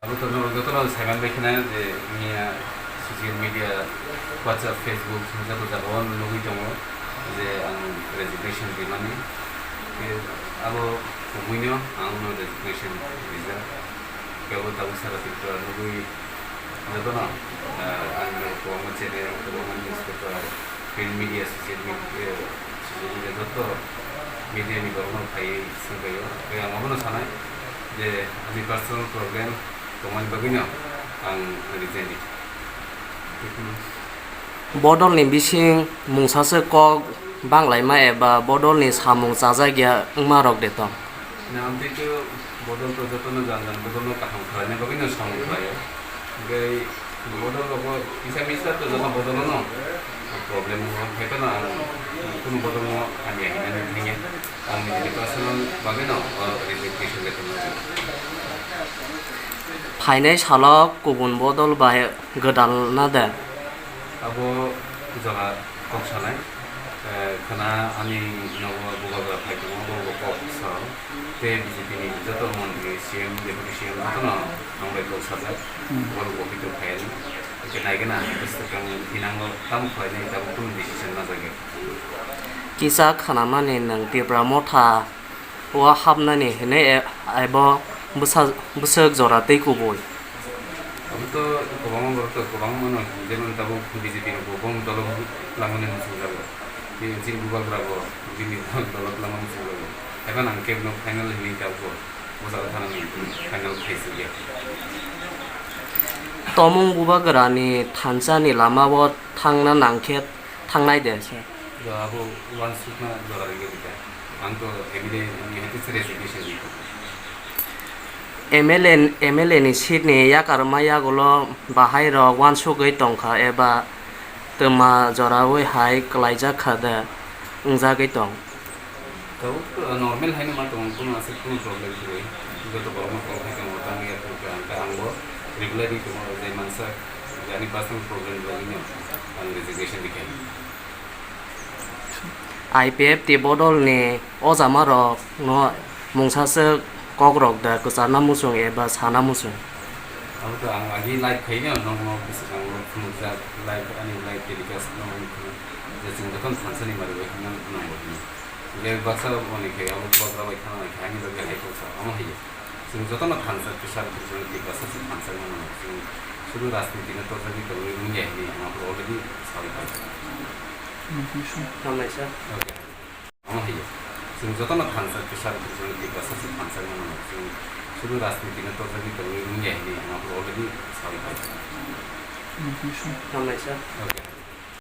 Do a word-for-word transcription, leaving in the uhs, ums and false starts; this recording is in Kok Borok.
Abo to norok jotono saiman bai khna je miya social media, WhatsApp, Facebook joto jagao nugwi tongo je ang resignation rimani. Khe abo kubuino ang no resignation rijak. Khe abo tabuk sara Tripura nugwi jotono, ah, ang no kwbangma channel, kwbangma newspaper, print media, social media, social media joto media ni borok no phaiwi swngbaio. Khe ang abono sanai je ani personal problem tongmani bagwino ang resign di. Bodolni bising mungsaswk kok banglaima eba bodolni samung chajakya wngmarok de tong? Na, amtwi to bodol to jotono jan jan bodolno kaham khlaina bagwino samung khlaio. Hwnkhe bodol rogo kisa misa to joto bodolono problem wng khe phano ang kunu bodolno hamya hinani thangya. Ang nini personal bagwino o resignation letter no rw. Phainai salo kubun bodol bai gwdalna de? Abo jora kok sanai, eh, khwna ani nogo bubagra phai tongo, borok bo kok sao. Tei B J P ni joto montri, C M, Deputy C M jotono ang bai kok sajak. Hmm. Borok bo hito phai ani. Hwnkhe naigwna, bwswkang hinango tamo khlainai, tabuk kunu decision najagya. Kisa khanamani nwng Tipra Motha o hapnani hinwi e-, ebo bwsa-, bwswk jora tei kubui? Abo to kwbangma borok to kwbangma mano, jemon tabuk B J P rok bo bong dolo langmani muchungjago. Tei chini bubagra bo bini dolo langmani muchungjago. Haikhe ang kebo no final hinwi tabuk bo o jaga thanani final khaisukya. Tomung bubagrani thansa ni lama o thangna nangkhe thangnai de se. Abo uansukna jora rwgwi rwkha. Ang to M L A ni hai khe resignation rikha. M L A, M L A ni seat ni yakarma yagulo bahai rok uansugwi tongkha eba twma joraui hai kwlaijak kha de wngjagwi tong? Tabuk, uh, normal haino ma tongo, kunu aswk kunu problem kwrwi. Joto borokno call khai tongo, tamo ya khe ang, ang bo reply di tongo, je mansa, je ani personal problem bagwino ang resignation rikha. I P F T bodolni ojamarokno mungsaswk kokrok da kwcharna muchung eba sana muchung? Abo to ang agi live khaina nokno bwswkango phunukjak, live, ani live telecast no phunuk je chwng jotono thansa ni mari bai kheno nango hwnwi. Hwnkhe baksa mani khe abo bubagra bai thangna khe ani loge hai kok sa omo hai. Chwng jotono thansa khe sar khe chwng Tiprasa se thansa mano. Chwng sudu rajniti no torjagwi tongwi wngya hwnwi ang abo already sawi phai. Thank you, sir. Hambai, sir. Okay. Omo hai. Chwng jotono thansa khe sar khe chwng Tiprasa se thansa mano. Chwng sudu rajniti no torjagwi tongwi wngya hwnwi ang abo already sawi phai. Thank you, sir. Hambai, sir. Okay.